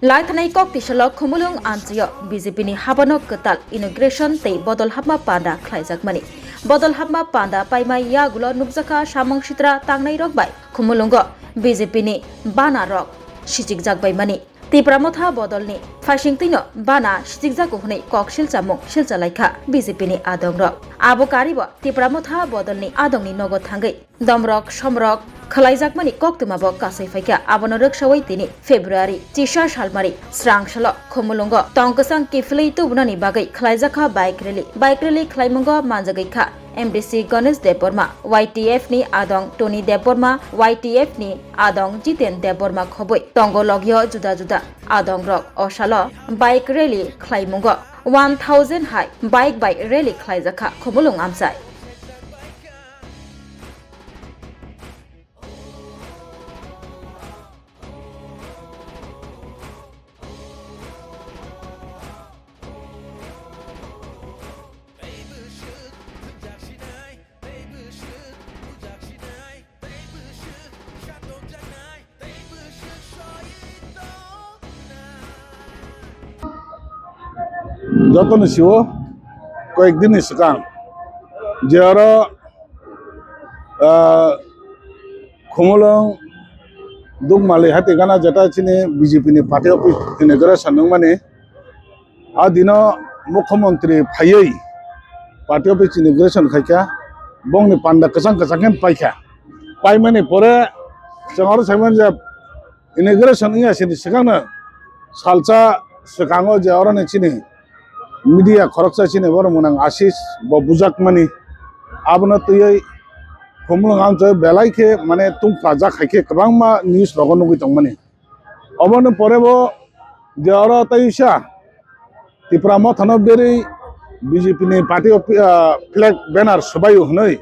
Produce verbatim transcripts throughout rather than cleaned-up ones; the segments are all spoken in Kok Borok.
Laithanai kok tisalo Khumulwng amchaio B J P ni habano kwtal inauguration tei bodol hapma panda khlaijakmani. Bodol hapma panda paimai yagulo nukjakha samung sitra tangnairok bai Khumulwngo B J P ni bana rok sichikjakbaimani. Tipra Motha bodolni phaisingtwino bana sichikjago hwnwi kok silchamung silchalaikha B J P ni adongrok. Abo karibo Tipra Motha bodolni adongni nogo thangwi domrok somrok khwlaijakmani koktwmabo kasai phaikha. Abono rwksawi tini February chisa salmari srang salo Khumulwngo tong kwchang kiphilwi tubunani bagwi khwlaijakha bike rally. Bike rally khwlaimungo manjagwi kha M D C Ganesh Debbarma, Y T F ni adong Tony Debbarma, Y T F ni adong Jiten Debbarma khobwi tongo logio juda juda adongrok. O salo bike rally khwlaimungo one thousand hai bike bai rally khwlaijakha Khumulwng amchai. Jotono sio koyek din ni swkang je oro, ah, Khumulwng Dukmali hati gana jeta chini B J P ni party office inauguration wngmani. A dino mukhyamantri phaiwi party office inauguration khaikha, bongni panda kwchang kwchang khe paikha. Paimani pore chwng oro saimani je inauguration wngya sini swkangno salsa swkango je oroni chini media khoroksa chini borok mwnang Ashish bo bujakmani, abono twiwi Khumulwng amchai belai khe mane tungkajak hai khe kwbangma news rogo nugwi tongmani. Oboni pore bo je oro tei uisa Tipra Mothano berwi B J P ni party of, ah, flag banner swbaio hwnwi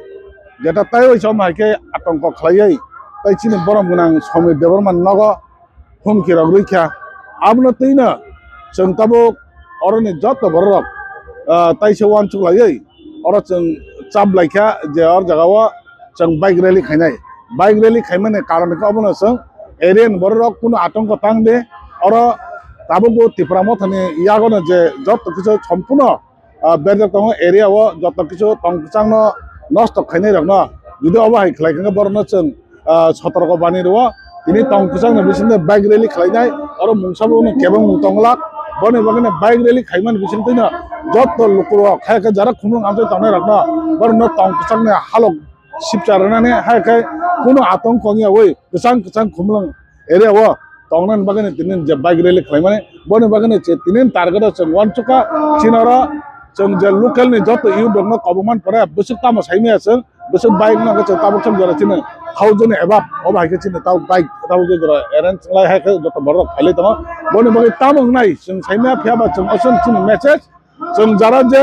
jeta tei uisa omo hai khe atongko khlaiwi tei chini borok mwnang Somir Debbarma nogo humki rok rwkha. Abono twino chwng tabuk oroni joto borok rok, ah, taisa uansuk laiwi oro chwng chap laikha je or jagao chwng bike rally khainai. Bike rally khaimani karon khe obono chwng area ni borok rok kunu atongko tang de. Oro tabuk bo Tipra Mothani yagono je joto kisa sompuno, ah, berjak tongo area o joto kisa tong kwchangno nosto khainai rokno. Jodi obo hai khlai khe borokno chwng, ah, sotorko bani rwo. Tini tong kwchangni bisingtwi bike rally khlainai, oro mungsa bo kebengmung tonglak. Boni bagwino bike rally khaimani bisingtwino joto lukurok hai khe jara Khumulwng amchai tongnai rokno borokno tong kwchangni halok sipcha rwnani hai khe kunu atong kongya oi kwchang kwchang Khumulwng area o tongnani bagwino tini je bike rally khlaimani. Boni bagwino je tini target o chwng uansukha chini oro chwng je local ni joto youth rokno kobokmani pore bwswk tamo saimaya chwng. Bwswk bike no khe chwng tabuk chwng jora chini thousand above obo hai khe chini tabuk bike tabuk je jora arrange lai hai khe joto borok rok phailai tongo. Boni bagwi tamo wngnai chwng saimaya phiya ba chwng osen chini message chwng jara je,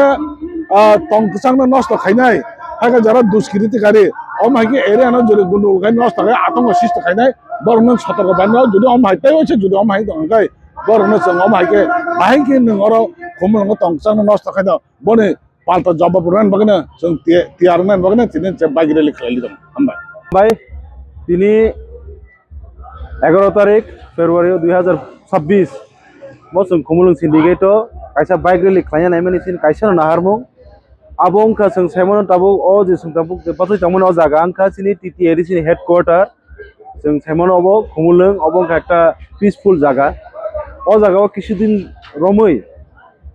ah, tong kwchang no nosto khainai hai khe jara duskiriti kari omo hai khe area no jori gundugul khai nosto khai atongo sisto khainai borok no sotorko bai no jodi omo hai tei oise jodi omo hai tong khai borok no chwng omo hai khe bahai khe nwng oro Khumulwngo tong kwchang no nosto khaino boni palta jawab rwna bagwino chwng tiya-, tiyar wngna bagwino tini je bike rally khlai lidong. Hambai. Bai, tini egaroh tarik February dui hazar chabbish bo chwng Khumulwng syndicate o kaisa bike rally khlaina naimani chini kaisa no naharmung. Abo wngkha chwng saimano tabuk o je chwng tabuk je bachai tongmani o jaga wngkha chini T T A D C ni headquarter. Chwng saimano obo Khumulwng, obo wngkha ekta peaceful jaga. O jaga o kisu din romwi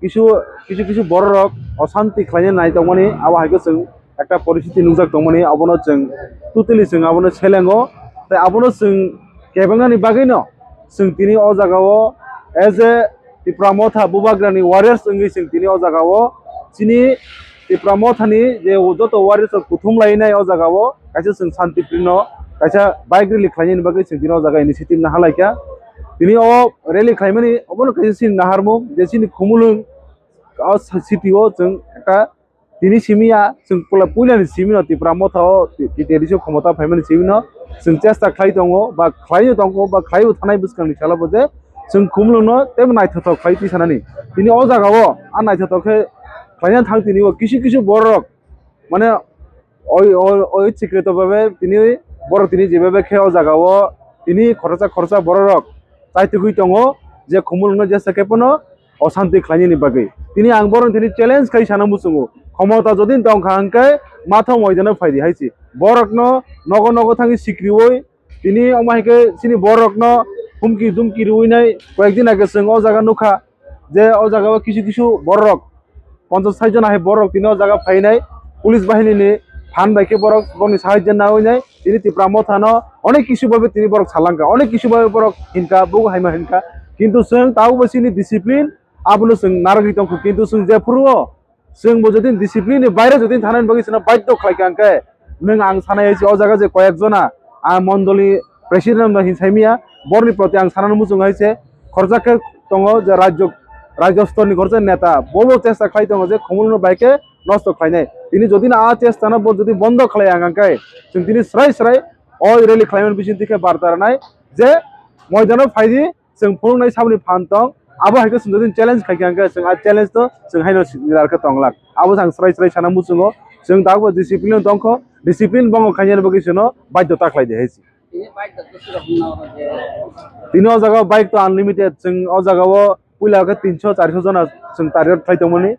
kisu, kisu, kisu borok rok osanti khlaina nai tongmani, abo hai khe chwng ekta poristiti nukjak tongmani, abono chwng totally chwng abono selengo. Tei abono chwng kebengnani bagwino chwng tini o jaga o as a Tipra Motha Bubagrani warriors wngwi chwng tini o jaga o chini Tipra Mothani je joto warriors rok kuthum lainai o jaga o kaisa chwng Shanti Prino kaisa bike rally khlainani bagwi chwng tini o jaga initiative nahalaikha. Tini o rally khlaimani obono kaisa chini naharmung je chini Khumulwng o city o chwng ekta tini simi ya chwng pula puilani simi no Tipra Motha o T T A D C o khomota phaimani simi no chwng chesta khlai tongo ba khlai tongo ba khlai thanai bwskangni salo bo je chwng Khumulwng no teibo naithothok khlai twi sanani. Tini o jaga o a naithothok khe khlaina thang tini o kisu kisu borok rok mane oi, oi, oi sikritabhabe tini borok tini jebhabe khe o jaga o tini khoroksa khoroksa borok rok chaitugwi tongo. je Khumulwngno jesa khe phano osanti khlainani bagwi. Tini ang borokno tini challenge khai sana muchungo, khomota jodi tongkha hwnkhe matha moidano phaidi hai se. Borokno nogo nogo thangwi sikriwi tini omo hai khe chini borokno humki dumki riwi nai koyekdin age chwng o jaga nukha je o jaga o kisu kisu borok ponchas sait jona hai borok tini o jaga phainai, police bahini ni phan bai khe borok boni sahajyo nawi nai tini Tipra Motha no onek kisu babe tini borok salangkha, onek kisu babe borok hinka, bugo haima hinka, kintu chwng tabukbo chini discipline abono chwng narwgwi tongkha, kintu chwng jephuru o chwng bo jodi discipline ni baire jodi thanani bagwi chwngno baidhyo khlaikha hwnkhe nwng ang sanai hai se o jaga je koyek jona a mondoli president no hin saimia, borni proti ang sanani muchung hai se khorjak khe tongo je rajyo, rajyo stor ni khorjak neta bobo chesta khlai tongo je Khumulwngno bai khe nosto khlainai. Tini jodi no a chesta no bo jodi bondo khlai ang khe chwng tini srai srai o rally khlaimani bising twi khe barta rwnai je moidano phaidi chwng phunuknai saboni phan tong, abo hai khe chwng jodi challenge khai khe ang khe chwng a challenge to chwng haino sinilar khe tong lak. Abo chwng srai srai sana muchungo, chwng tabukbo discipline tongkho, discipline bongo khainani bagwi chwngno baidhyo ta khlai di hai se. Tini o jaga o bike to unlimited, chwng o jaga o puila khe tinso charso jona chwng target khlai tongmani.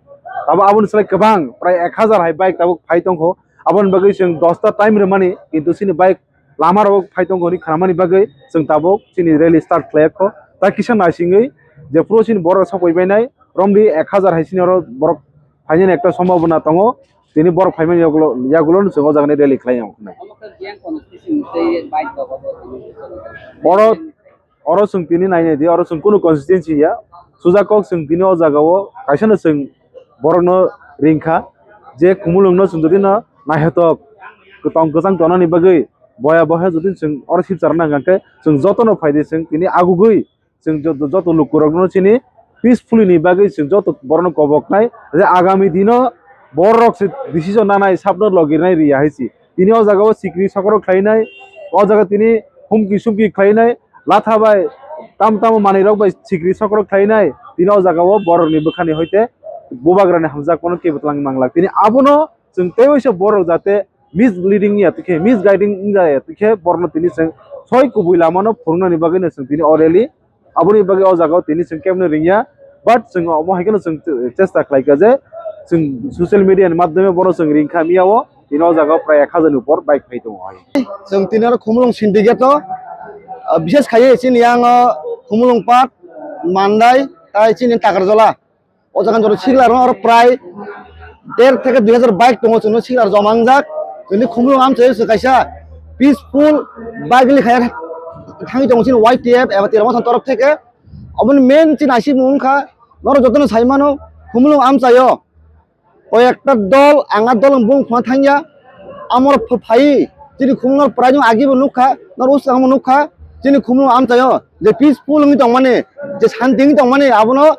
Abo aboni slai kwbang prai ek hazar hai bike tabuk phai tongkho. Aboni bagwi chwng dosta time rwmani, kintu chini bike lama rogo phai tongkho hinwi khnamani bagwi chwng tabuk chini rally start khlai kho. Ta kisa naisingwi jephuru chini borok sok bai bainai romri ek hazar hai chini oro borok phainani ekta sombhabona tongo. Tini borok phaimani yagulo, yagulo no chwng o jaga ni rally khlai ang. Omo khe Jiang constituency tei bike rok obo tini. Oro, oro chwng tini nainai di, oro chwng kunu constituency ya. Suja kok chwng tini o jaga o kaisa no chwng borok no ringkha je Khumulwng no chwng jodi no naithotok kwtong kwchang tongnani bagwi boya boya jodi chwng oro sip charwna hwnkha khe chwng joto no phai di chwng tini agugwi chwng joto, joto lukurokno chini peacefully ni bagwi chwng joto borokno koboknai je agami dino borok se decision nanai sabno logirnai riya hai se. Tini o jaga o sikri sokrok khlainai, o jaga tini humki sumki khlainai, latha bai tam tamo manwi rok bai sikri sokrok khlainai. Tini o jaga o borok ni bwkha ni hoite bubagra ni hamjakmano kebo twlang manglak. Tini abono chwng tei waisa borok jate misleading ya twi khe, misguiding wngya ya twi khe borokno tini chwng soi kubui lamano phwrwngnani bagwi no chwng tini o rally Aboni bagwi o jaga o tini chwng keboni ringya, but chwng omo hai kheno chwng chesta khlai kha je chwng social media ni madhyome bono chwng ring kha miya o, tini o jaga o prai ek hajar ni upor bike phai tongo hai. Chwng tini oro Khumulwng syndicate o, ah, bishes khaiwi chini yang o Khumulwng Park, Mandai, tai chini Takarjala. O jaga jora sikla rok oro prai der theke dui hajar bike tongo chwngno sikla rok joma wngjak. Chwngni Khumulwng amchaio chwng kaisa peaceful bike rally khaiya thangwi tongo chini Y T F eba Tipra Motha ni torof theke. Oboni main chini naisingmung wngkha norok jotono sai mano Khumulwng amchaio koi ekta dol ang a dol ni bung phano thangya amorok ph-, phaiwi chini Khumulwng prai no agi bo nukha norok usang bo nukha chini Khumulwng amchaio je peaceful wngwi tongmani je santi wngwi tongmani abono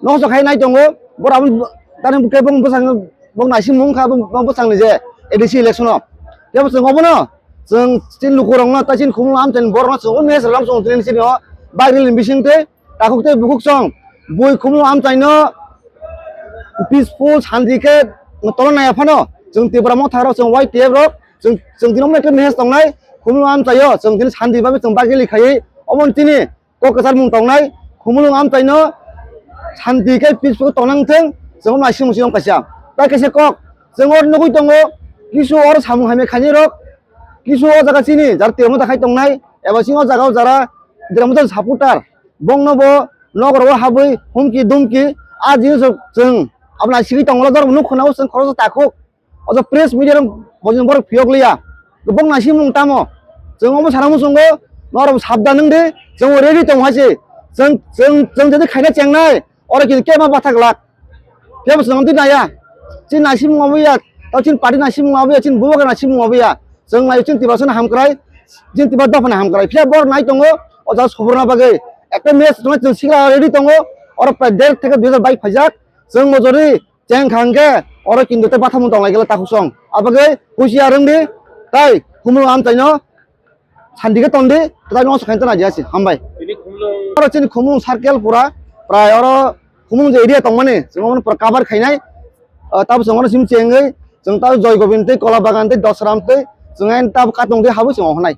Noso khai nai tongo, borok abo tani khe bong bwsang, bong naising mung kha, bong bwsang ni je A D C election o. Tei bo chwng obono, chwng chini lukurokno, tei chini khumung amchaini borokno chwng o message lam chwng tini chini o bike rally ni bising twi takhuk tei bukhuk chwng bui khumung amchaino peaceful shanti khe tolna nai phano chwng Tipra Motha rok, chwng Y T F rok, chwng, chwng tini omo ekta message tongnai, khumung amchaio chwng tini shanti bai chwng bike rally khaiwi omo tini kok kwchar mung tongnai, Khumulwng amchaino shanti khe peaceful tongna wngthwng, chwng naising muchung kaisa. Tai kaisa kok, chwng oro nugwi tongo, kisu oro samung hamya khainai rok, kisu o jaga chini, jara Tipra Motha khai tongnai, eba chini o jaga o jara Tipra Motha supporter, bongno bo nok rogo habwi humki dumki, a jinis rok chwng abo naisigwi tongla, jora nuk khna o chwng khoroksa takhuk. O jaga press media rok bo borok phiyok liya. Bong naising mung tamo. Chwng omo sana muchungo, norok sabdan wng di, chwng ready tong hai se. Chwng, chwng, chwng jadi khaina chengnai, oro kini kema bathak lak. Kebo chwng di naya. Chini naising mung obo ya, tao chini party naising mung obo ya, chini bubagra naising mung obo ya. Chwng nai chini Tiprasa na hamkrai, chini Tipra dopha na hamkrai. Phiya bor nai tongo, o jaga sobrona bagwi. Ekta match tongna chwng sikla ready tongo, oro prai der theke dui hajar bike phaijak. Chwng mojori, Cheng khang khe oro kintu tei bathamung tong lai khe takhuk song. Abagwi husiar wng di, tai Khumulwng amchaino shanti khe ton di, tai noso khaina tana jasi. Hambai. Tini Khumulwng. Oro chini Khumulwng circle pura, prai oro Khumulwng je area tongmani, chwng omono pura cover khainai. Ah, tabo chwng oro sim chengwi, chwng tabo Joy Gobind tei Kola Bagan tei Dosram tei chwng ain tabo katong tei habwi chwng ohnai.